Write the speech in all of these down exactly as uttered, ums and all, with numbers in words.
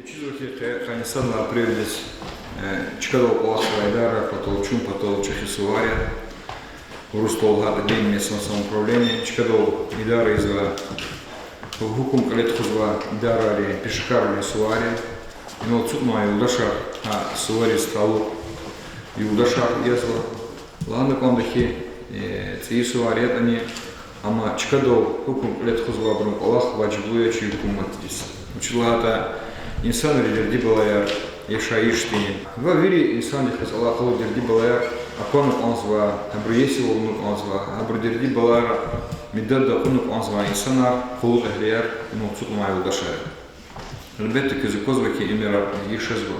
Чизва хьи, къе къанни сад лагьай апрелдиз, э, чкадал кӀвалахзавай идараяр патал, чун патал чӀехи сувар я. Урусдал гьакӀ, местное самоуправление, чкадал идара ийизвай, гьукум кьиле тухузвай идарайрин, пешекаррин сувар я. Инал ацукьнавай юлдашар гьа сувариз талукь юлдашар язва. Лагьана кӀанда хьи, э, цӀийи сувар ятӀани, амма чкадал гьукум кьиле тухузвайбурун кӀвалах важиблу я чи гьукуматдиз. Вучиз лагьайтӀа инсанрин дерди-балаяр, яшайишдин ва вири инсандихъ галаз алакъалу дерди-балаяр аквана кӀанзава, гьабуру иесивална кӀанзава, гьабурун дерди-балаяр медад акуна кӀанзавай инсанар, къуллугъ эгьлияр, им ацукьнавай юлдашар я. Гьелбетда, квез аквазва хьи, эмирар яшазва,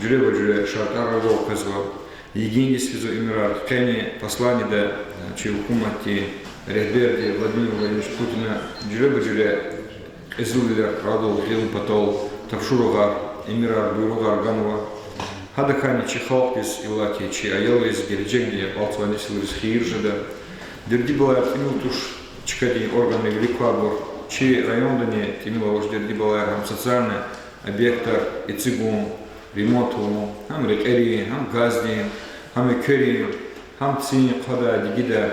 жуьреба-жуьре шартӀар арадал къвезва, йигиндиз физва эмирар. Къени посланиеда, э, чи гьукуматди, регьберди Владимир Владимирович Путина жуьреба-жуьре кьезилвилер арадал гъун патал, тапшуругъар, эмирар, буйругъар ганва. Гьадакайни чи халкьдиз, иллаки чи аялриз, гележегда акьалтзавай несилриз хийир жеда. Дерди-балаяр тӀимил туш, чкадин органрин вилик квайбур, чи райондани тӀимил авач дерди-балаяр, гьам социальный объектар эцигун, ремонт авун, гьам рекьерин, гьам газдин, гьам экверин, гьам цин хъвадай, дигидай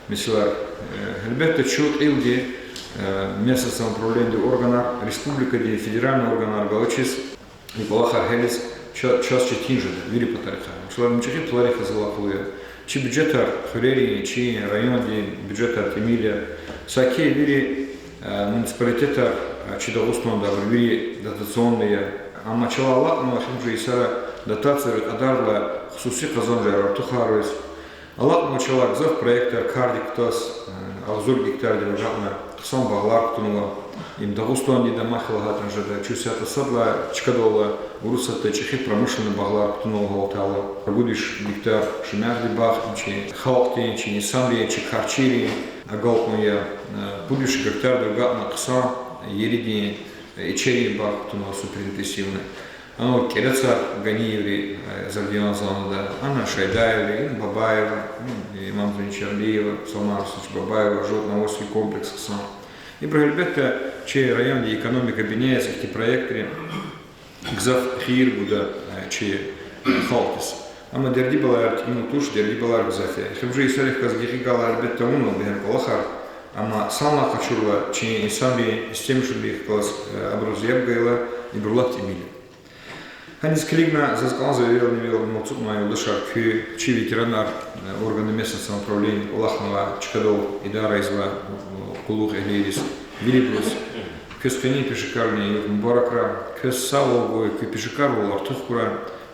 месэлаяр. Э, гьелбетда, чун кьилди, э, местное самоуправлениедин органар, республикадин федеральный органар галачиз и кӀвалахар гьялиз ча-, чаз четин жеда вири патарихъай. Вучиз лагьайтӀа чӀехи пуларихъ галаз алакъалу я. Чи бюджетар, хуьрерин, чи райондин бюджетар тӀимил я. Саки вири, э, муниципалитетар, э, чи Дагъустанда, абур вири дотационный я. Амма чалай алакьнава, эхиримжи йисара дотацияр кьадарла хсуси къазанжар артухарваз. Алакьнава чалай гзаф проектар, кардик кутаз, э, агъзур гектардив агакьна хъсан багълар кутунва. Им Дагъустандин дамах я лагьайтӀани жеда, чун исятда сад лагьай чкадал ала, Урусатда чӀехи промышленный багълар кутунва гьалтайла. Ругуд виш гектар шумягьди багъ, им чи халкьдин, чи инсанрин, чи карчийрин агалкьун я. Э, пуд виш гектардив агакьна хъсан еридин, э, ичерин багъ кутунва, суперинтенсивный. Ана кӀерецар Ганиеври, э, Завдиан Заланда, ана Шайдаеври, ин Бабаева, ин Имамзин Чарлиева, Салман Русич Бабаева, животноводческий комплекс хъсан. Ибур, гьелбетда, чи райондин экономика бине яз, ихьтин проектри гзаф хийир гуда, э, чи, э, халкьдиз. Амма дерди-балаяр тӀимил туш, дерди-балаяр гзаф я. Эхиримжи йисарихъ галаз гекъигайла, гьелбетда, авунва бегьем кӀвалахар, амма санлай къачурла, чи инсанрин, истемишунрихъ галаз, э, абуруз яб гайила, ибур лап тӀимил я. Гьаниз килигна заз кӀанзава эвелни-эвел ацукьнавай юлдашар, куь, чи ветеранар, э, органы местного самоуправления кӀвалахнавай, чкадал идара ийизвай, э, къуллугъ эгьлийриз, вирибуруз квез къенин пешекарвилин югъ мубаракрай, квез сагъвал гуй, куь пешекарвал артух хьурай.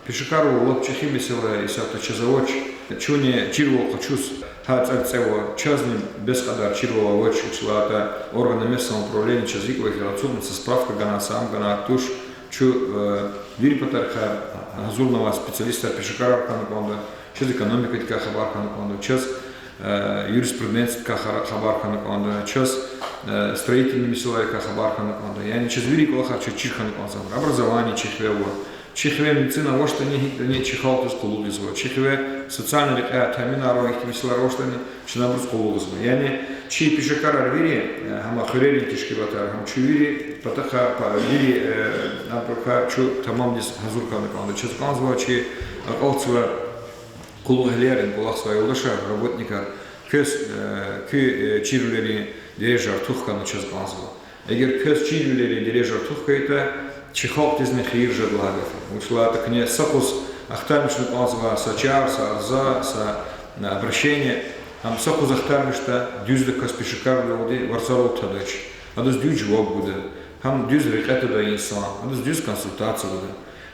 Пешекарвал лап чӀехи месэла я, исятда чаз авач, чунни чирвал къачуз гьа цӀай цӀева, чазни бес кьадар чирвал авач, вучиз лагьайтӀа органы местного самоуправления чаз гьикӀ вахир ацукьна, са справка гана, са ам гана туш, чун, э, вири патарихъай гьазурнавай специалистар, пешекарар хьана кӀанда, чаз экономикадикай хабар хьана кӀанда, чаз, э, юриспруденциядикай хара-, хабар хьана кӀанда, чаз, э, строительный месэлайрикай хабар хьана кӀанда. Яни чаз вири кӀвалахар чаз чир хьана кӀанзава. Образование чи хиве ава. Чи хиве медицина авачтӀани, гьикӀтӀани чи халкьдиз къуллугъзава. Чи хиве социальный рекьяй, таъминар ва ихьтин месэлаяр авачтӀани, чна абуруз къуллугъзава. Яни чи пешекарар вири, э, гьам хуьрерин тешкилатар, гьам чун вири патахъай, па-, вири, э, абурукай чун тамамдиз гьазур хьана кӀанда. Чаз кӀанзава чи акьалтзавай къуллугъ эгьлияр, кӀвалахзавай юлдашар, работникар, квез, э, куь, э, чирвилерин дережа артух хьана чаз кӀанзава. Эгер квез чирвилерин дережа артух хьайитӀа, чи халкьдизни хийир жеда лагьай гаф я. Вучиз лагьайтӀа куьне са юкъуз ахтармишна кӀанзава са чар, са арза, са, э, обращение, гьам са юкъуз ахтармишда, дуьздаказ пешекарвилелди варцарал тадач. Адаз дуьз жаваб гуда. Гьам дуьз рекье твада инсан, адаз дуьз консультация гуда.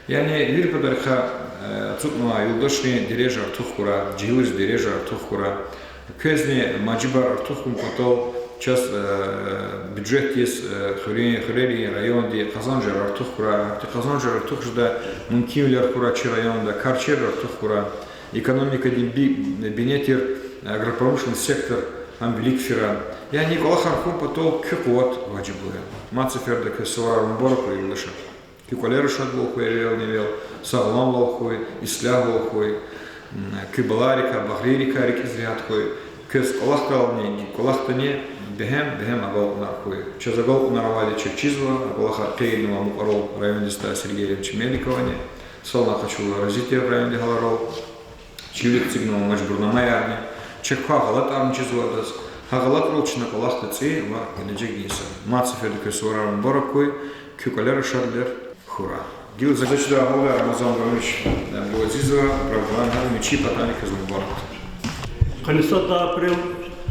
Яни вири патарихъай, э, ацукьнавай юлдашрин дережа артух хьурай, жегьилрин дережа артух хьурай. Квезни мажибар артух хьун патал чаз, э, бюджетдиз, э, хуьрерин, хуьрерин, райондин къазанжар артух хьурай, ахьтин къазанжар артух жеда, мумкинвилер хьурай чи районда, карчийрар артух хьурай, экономикадин би-, бине тир, агропромышленный сектор гьам вилик фирай. Яни кӀвалахар хьун патал куь къуват важиблу я. Мад сеферда квез суварар мубаракрай, юлдашар. Куь кӀвалера шадвал хьуй, эвелни-эвел сагъламвал хьуй, ислягьвал хьуй, м, куь балайрикай, багърийрикай рикӀиз регьят хьуй. Квез кӀвалахдални, кӀвалахдани бегьем-бегьем агалкьунар хьуй. Чаз агалкьунар авайди чаз чизва, а кӀвалахар къейднава мукьварал райондиз Сергей Леонидович Меликовани, санал къачурла Рази тир районди гьаларал, чи вилик эцигнава мажбурнамаярни, чак квай гъалатӀарни чизва адаз, гьа гъалатӀрал чна кӀвалахда цӀи ва гележег инсан. Мад сеферда квез суварар мубарак хьуй, куь кӀвалера шадлер хьурай. Гила за чидай гьалда Рамазан Гамиш Абдулазизова, Рабван, гьадан вичи патани квез мубарак. Къанни сад лагьай апрель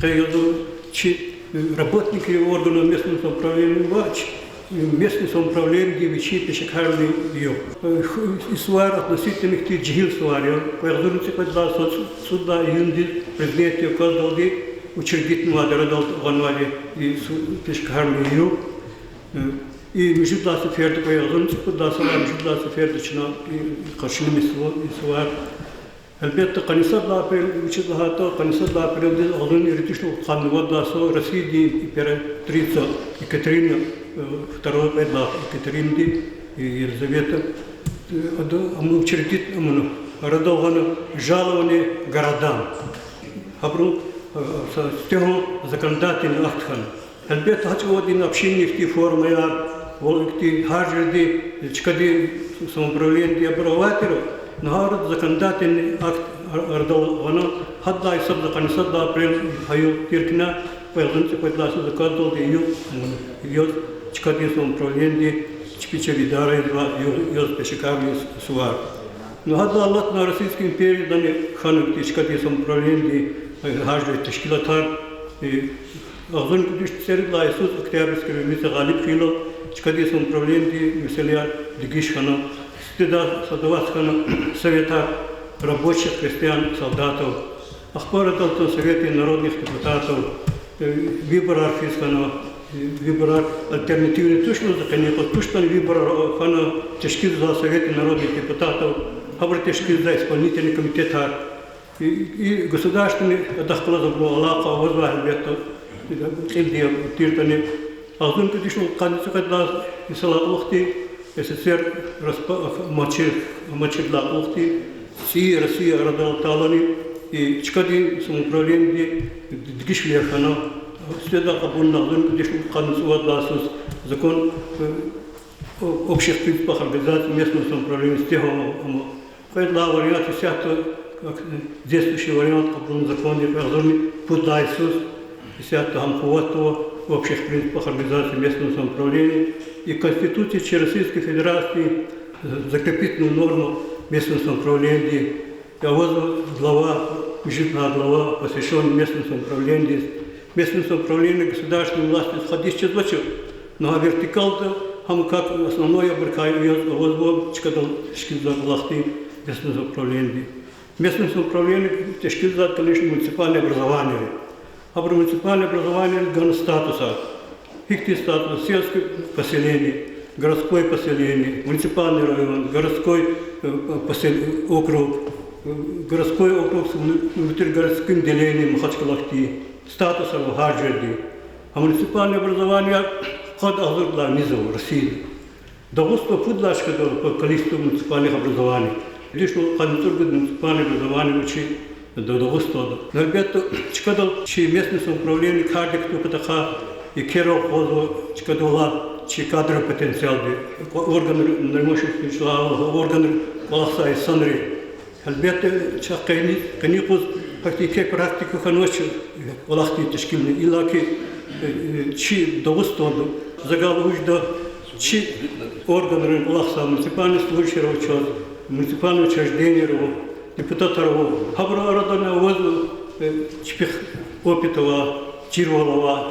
къе язва чи, э, работники органов местного самоуправления ва чи, э, местный самоуправлениедин вичин пешекарни югъ. Э, ху-, и сувар относительно ихьтин жегьил сувар я. Кьве агъзурни цӀикьвед лагьай са цӀу-, цӀуд лагьай июндиз президентди акваздалди учредитнавайди, арадал гъанвайди и су-, пешекарни югъ. Э, и муьжуьд лагьай сеферда, кьве агъзурни цӀикьвед лагьай йисалай муьжуьд лагьай сеферда чна и къаршиламишзава и сувар. Гьелбетда, къанни сад лагьай апрель, вучиз лагьайтӀа, къанни сад лагьай апрелдиз агъзурни ирид вишни кьудкъанни вад лагьай йисалай Россиядин императрица Екатерина, э, второй, кьвед лагьай Екатеринади, э, Елизавета, э, ада, амма учредит, амма арадал гъана жалование городам. Гьабуру, э, са сифтегьан законодательный акт хьана. Гьелбетда, гьа чӀавуз ина общинный ихьтин формаяр, ва ихьтин гьар жерди чкадин самоуправлениеди абур авай тир, но гьа арада законодательный акт ар-, арадал гъана, гьадалай гьисабда къанни сад лагьай апрель гьа югъ тир хьана, кьве агъзурни цӀикьвед лагьай йисалай акваздалди югъ, яз чкадин самоуправлениеди чпи чеб идара ийизвай югъ яз пешекарни сувар. Ну, гьадалай алатна Российской империядани хьана ихьтин чкадин самоуправлениедин, э, гьар жуьре тешкилатар, э, агъзурни кӀуьд вишни цӀерид лагьай йисуз Октябрьский революция гъалиб хьайила, чкадин самоуправлениедин месэлаяр дегиш хьана, сифтедай сад аваз хьана советар рабочих, крестьян, солдатов. Ахпа арадал атана Совет народных депутатов, э, выборар физ хьана, э, выборар альтернативный туш лугьуз, къенин юкъуз туштӀани выборар хьана, тешкилзавай Совет народных депутатов, гьабуру тешкилзавай исполнительный комитетар. И, и государственный, адахъ галаз абурун алакъа авазвай гьелбетда, кьилди тиртӀани, агъзурни кӀуьд вишни кьудкъанни цӀикьвед лагьай йисалай кьулухъди, СССР распа-, амачир-, амачирдалай кьулухъди, цӀийи Россия арадал атайлани, и чкадин самоуправлениеди дегишвилер хьана, сифтедай кьабулна агъзурни кӀуьд вишни кьудкъанни цӀувад лагьай йисуз закон, э, о общих принципах организации местного самоуправления, сифтегьан, ам, кьвед лагьай вариант, исятда, как, э, действующий вариант кьабулна закондин, кьве агъзурни пуд лагьай йисуз, исятда гьам къуватда ава, общих принципах организации местного самоуправления и Конституции чи Российской Федерации, э, закрепительная норма местного самоуправлениедин, авазва глава, муьжуьд лагьай глава, посвящённый местному самоуправлению. Местное самоуправление государственной властидиз хадис чизвач, но гьа вертикальда, гьам как основной абурукай яз авазва чкадал тешкилзавай кӀвалахдин местное самоуправлениедин. Местное самоуправление тешкилзавайди, конечно, муниципальное образование. Гьабуру муниципальное образованиейриз гана статусар. Гьихьтин статус: сельское поселение, городское поселение, муниципальный район, городской, э, посел-, округ, э, городской округ с вну-, внутригородским делением Махачкала хьтин, статусар ава гьар жердин. А муниципальное образование къад агъзур лагьай низ ава Россияда. Дагъустанда пуд лагьай чкадал по количеству муниципальных образований. Вишни кьудкъанни цӀуругуд муниципальный образование ава чи Д-, Дагъустанда. Гьелбетда, чкадал чи местный самоуправление кардик кутун патахъай, и кер акъвазва чкадалай чи кадровый потенциалди, органрин, нормашин чӀалал, органрин кӀвалахзавай инсанри. Гьелбетда, чахъ къени, къенин юкъуз гьахьтин еке практика хьанвач кӀвалахдин тешкилни, иллаки, э, э, чи Дагъустанда, за галаз вуж жеда, чи органрин кӀвалахзавай, муниципальный служащийрал чаз, муниципальный учреждениейрал, депутатар ава, гьабурун арадани авазва, э, чпихъ опыт авай, чирвал авай,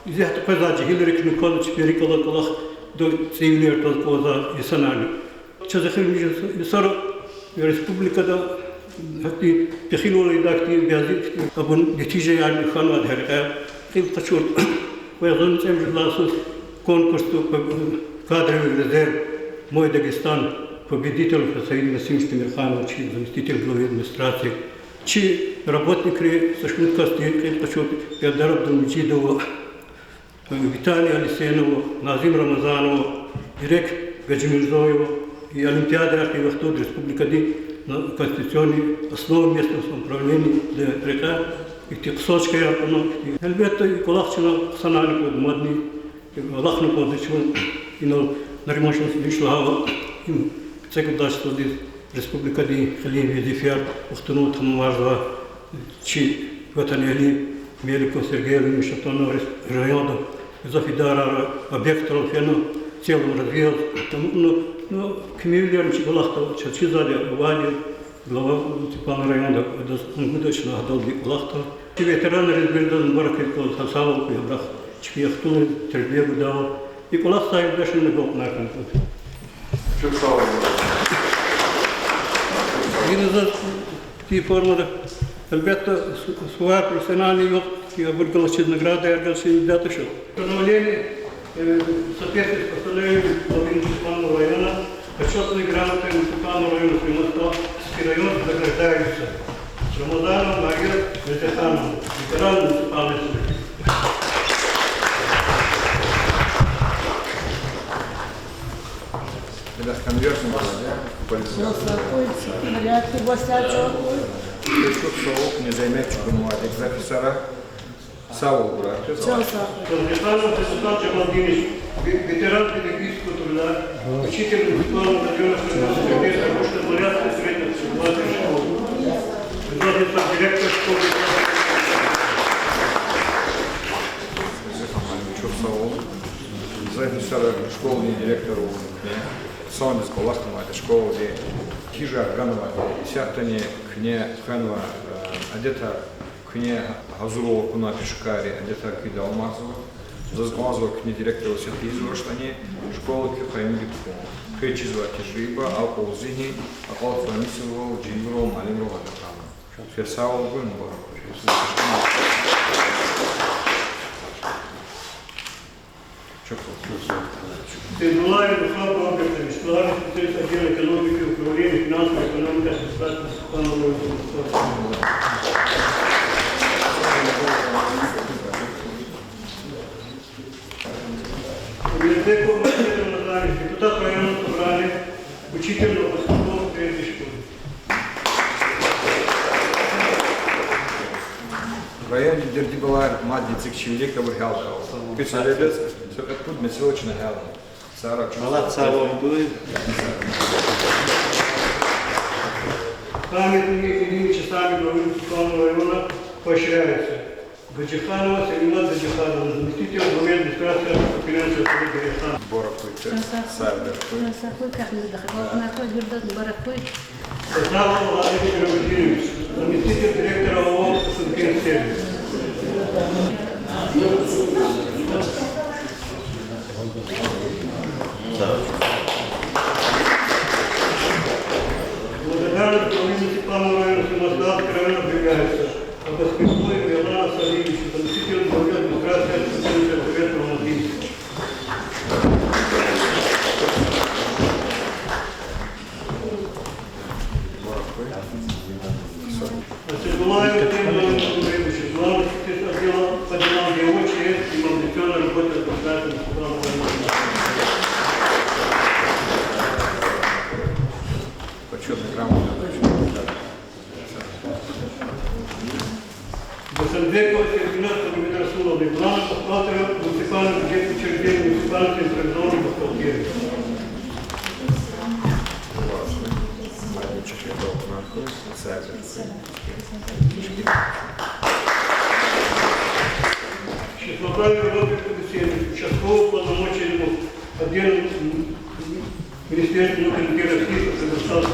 исятда къвезвай жегьилрикни кваз чпин рикӀ алай кӀвалахда цӀийивилер тваз кӀанзавай инсанарни. Чаз эхиримжи йисара республикада гьахьтин пехилвал ийидай хьтин бязи абурун нетижаярни хьанвайди гьа рекьяй. Кьил къачуртӀа, кьве агъзурни цӀемуьжуьд лагьай йисуз конкурсда по-, кадровый резерв «Мой Дагестан», победитель Хусаин Насимович Тимирханович, заместитель главы администрации. Чи работникри са шумуд касди кьил къачуртӀа: Эльдар Абдулмежидова, Виталий Алисенова, Назим Рамазанова, Ирек Гаджимирзоева, и олимпиадайрихъ и вахтунда республикадин на-, конституционные основы местного самоуправления рекьяй. Ихьтин кусочкаяр кьуна, гьелбетда, и кӀвалах чна хъсанарни кӀанда мадни, алахъна кӀанда чун, инал Нариман Шамсудинович лагьайвал, им куьцӀекудачтӀуз республикадин кьилин везифаяр вахтунал тамамарзава, чи ватанэгьли Меликов Сергей Владимирович атана районда гзаф идарайра, объектрал фена, в целом развилась. Тамукьна, ну, куьмеквилерни чи кӀвалахда чаз чизвайди авайди, глава муниципального района, адаз унгуда чна гьадалди кӀвалахда. Чи ветеранриз виридаз мубарак ийиз кӀанзава, сагъвал хьуй абурухъ, чпин яхцӀурни тербия гудайвал. И кӀвалах сагьибдешунни агалкьунар хьана кӀанда. Чухсагъул. Гила заз и формада, гьелбетда, су-, сувар профессиональный югъ, и абур галачиз, наградаяр галачиз датӀуш. Постановление, э, в соответствии с постановлением главы муниципального района, почётной грамотой муниципального района Сулейман-Стальский район награждается Рамазанова Мария Мирзахановна, ветеран муниципальной службы. Бля, конверт надо, да? Полицейский. Чухсагъул, не займет чугунвайди, записара. Сагъ ул, брат. Чухсагъул. Мирзаханов Рамазан Джамалдинович, ве-, ветеран педагогического труда, учитель муниципального района, Сергей, Сергей, Сергей, Сергей, директор школы. Чухсагъул. Заз и сара школадин директор авуна куьне, сандиз кӀвалахнавайди школади, гьижар ганвайди, исятдани куьне хвенва, э, адетар, куьне гьазурвал акунвай пешекарри адетар куь давамарзава. Заз кӀанзава куьне директорвал сифте ийизвачтӀани, школа куь къаюмди тукӀун. Квез чизвай тежриба, акьул, зигьин, акьалтзавай несилрал, жегьилрал, муаллимрал агакьарна. Квез сагъвал гуй, мубарак. Сергулаев Михаил Робертович, главный специалист отдела экономики управления финансовой экономики администрации Суханова. Мирзеков Мухаммед Рамазанович, депутат районного собрания, учитель на подростковой средней школе. Райондин дерди балайри мадни эцигиз чи вилик, абур гьялда. Писаребез са кьвед-пуд месэла чна гьялна. Сара чун. Аллагь сагъвал гуй. Памятными именными часами главы муниципального района поощряются Гаджиханова Селима Гаджихановна, заместитель главы администрации Сулпинского села Гаджиханова. Мубарак хьуй. Чан сагъ хьуй. Сагъ хьуй. Чан сагъ хьуй, кахьна дахъ. Аллагь сагъ хьуй, Гюрдат, мубарак хьуй. Сатанов Владимир Валентинович, заместитель директора ООО «Сулпинсервис». Благодарность главы муниципального района Сулейман-Стальского района объявляется Абаспиридоев Ерлан Асалиевич, заместитель главы администрации Сулпинского села Алматы. Сергулаев Артем Владимирович, главный специалист отдела по делам ГО Ч С и мобилизационной работы администрации муниципального района. Почётная грамота. Гасанбекова Серфиназ Магомедрасуловна, главный бухгалтер муниципального бюджетного учреждения муниципальной централизованной бухгалтерии. Числопаев Роберт Алексеевич, участковый уполномоченному отдела Министерства внутренних дел России по Красноярскому краю.